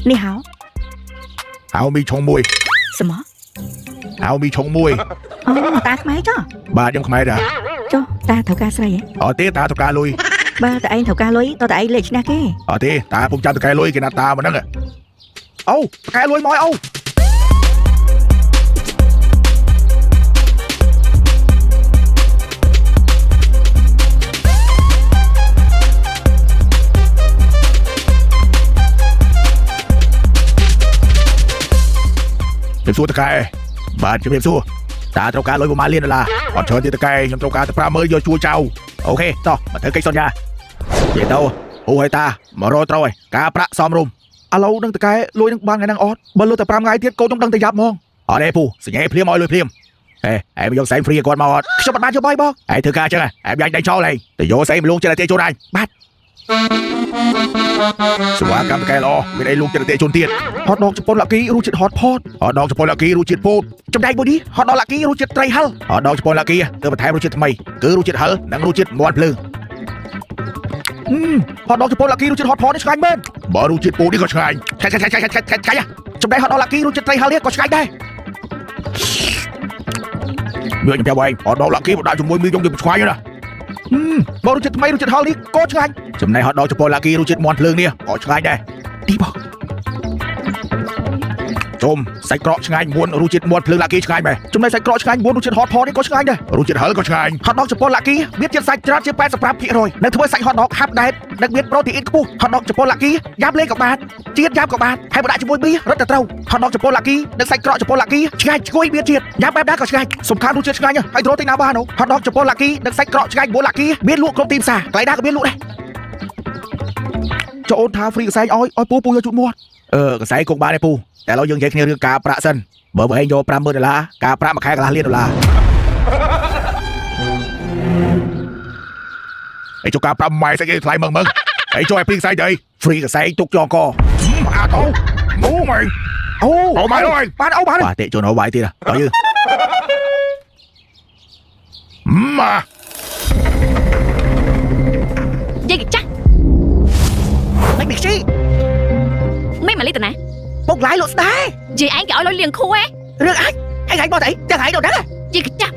你好。 ហៅមីឆុងមួយ 什么？ ហៅមីឆុងមួយ អូតាខ្មែរចុះ បាទខ្ញុំខ្មែរដែរ ចុះតាត្រូវការស្រីហ៎ អត់ទេតាត្រូវការលុយ បើតែឯងត្រូវការលុយតើតែឯងលេខឈ្នះគេ អត់ទេតាពុំចាំតកែលុយគេណាតាមកហ្នឹងអូតកែលុយមកអូជំរាបសួរតកែបាទជំរាបសួរតាត្រូវការលុយប្រហែលលានដុល្លារអត់ច្រើនទេតកែខ្ញុំត្រូវការតែ50000យកជួយចៅអូខេតោះមកធ្វើកិច្ចសន្យានិយាយទៅអូហើយតា100ត្រូវហើយការប្រាក់សមរម្យឥឡូវនឹងតកែលុយនឹងបានថ្ងៃហ្នឹងអត់បើលុយតែ5ថ្ងៃទៀតកូនខ្ញុំដឹងតែយ៉ាប់ហ្មងអត់ទេពូសញ្ញេភ្លាមឲ្យលុយភ្លាមហេឯងយកសែងហ្វ្រីឲ្យគាត់មកអត់ខ្ញុំអត់បានយកបាយបងឯងធ្វើការចឹងឯងយ៉ាញ់ដៃចោលឯងទៅយកសែងមកលងចិត្តអតិថិជនឯងបាទសេវាកម្មតកែល្អមានអីលងចិត្តអតិថិជនទៀតហត់ដកជប៉ុនឡាគីរសជាតិហត់ផតហត់ដកជប៉ុនឡាគីរសជាតិពោតចំណែកមួយនេះហត់ដកឡាគីរសជាតិត្រីហិលហត់ដកជប៉ុនឡាគីគឺបន្ថែមរសជាតិថ្មីគឺរសជាតិហិលនិងរសជាតិមាន់ភ្លើងហត់ដកជប៉ុនឡាគីរសជាតិហត់ផតនេះឆ្ងាញ់មែនបើរសជាតិពោតនេះក៏ឆ្ងាញ់ឆ្ងាញ់ឆ្ងាញ់ឆ្ងាញ់ឆ្ងាញ់ឆ្ងាញ់ចំណែកហត់ដកឡាគីរសជាតិត្រីហិលនេះក៏ឆ្ងាញ់ដែរមានខ្ញុំប្រាប់ឯងហត់ដកឡាគីមកដាក់ជាមួយមីខ្ញុំវាឆ្ងាញ់ណាស់បើរសជាតិថ្មីរសជាតិហិលនេះក៏ឆ្ងាញ់ចំណែកហត់ដកជប៉ុនឡាគីរសជាតិមាន់ភ្លើងនេះក៏ឆ្ងាញ់ដែរទីបង ជុំសាច់ក្រកឆ្ងាញ់មួនរសជាតិមាត់ភ្លើងឡាគីឆ្ងាញ់មែនចំណែកសាច់ក្រកឆ្ងាញ់មួនរសជាតិហតផនេះក៏ឆ្ងាញ់ដែររសជាតិហិលក៏ឆ្ងាញ់ហតដកជប៉ុនឡាគីមានជាតិសាច់ច្រើនជា85%និងធ្វើសាច់ហតដកហាប់ដែតនិងមានប្រូតេអ៊ីនខ្ពស់ហតដកជប៉ុនឡាគីយ៉ាំលេងក៏បានជាតិយ៉ាំក៏បានហើយបើដាក់ជាមួយមីរត់តែត្រូវហតដកជប៉ុនឡាគីនិងសាច់ក្រកជប៉ុនឡាគីឆ្ងាញ់ឈ្ងុយមានជាតិយ៉ាំបែបណាក៏ឆ្ងាញ់សំខាន់រសជាតិឆ្ងាញ់ហើយត្រូវទិញណាបានហតដកជប៉ុនឡាគីនិងសាច់ក្រកឆ្ងាញ់មួនឡាគីមានលក់គ្រប់ទីផ្សារកន្លែងណាក៏មានលក់ដែរចុះអូនថាហ្វ្រីកសែងឲ្យឲ្យពូពូយកជូតមាត់អឺកសែងគង់បានទេពូតែឥឡូវយើងនិយាយគ្នារឿងការប្រាក់សិនបើបើឯងយក50000ដុល្លារការប្រាក់មួយខែកន្លះលានដុល្លារអីចុះការប្រាក់ម៉ែស្អីគេថ្លៃមើងមើងអីចុះឲ្យព្រីកសែងទៅអីហ្វ្រីកសែងទុកចងកអាតោអូម៉ៃអូអូម៉ៃអូបានអូបានបាទតិជនអូបាយទៀតតើយើងម៉ា យាយកចាស់ មិនបិជី មិនមកលីតាណា ពុកឡាយលក់ស្ដាយ យាយឯងគេឲ្យលុយលៀងខួឯង រឿងអញឯងឯងមកតែអីទាំងឯងដល់ហ្នឹង យាយកចាស់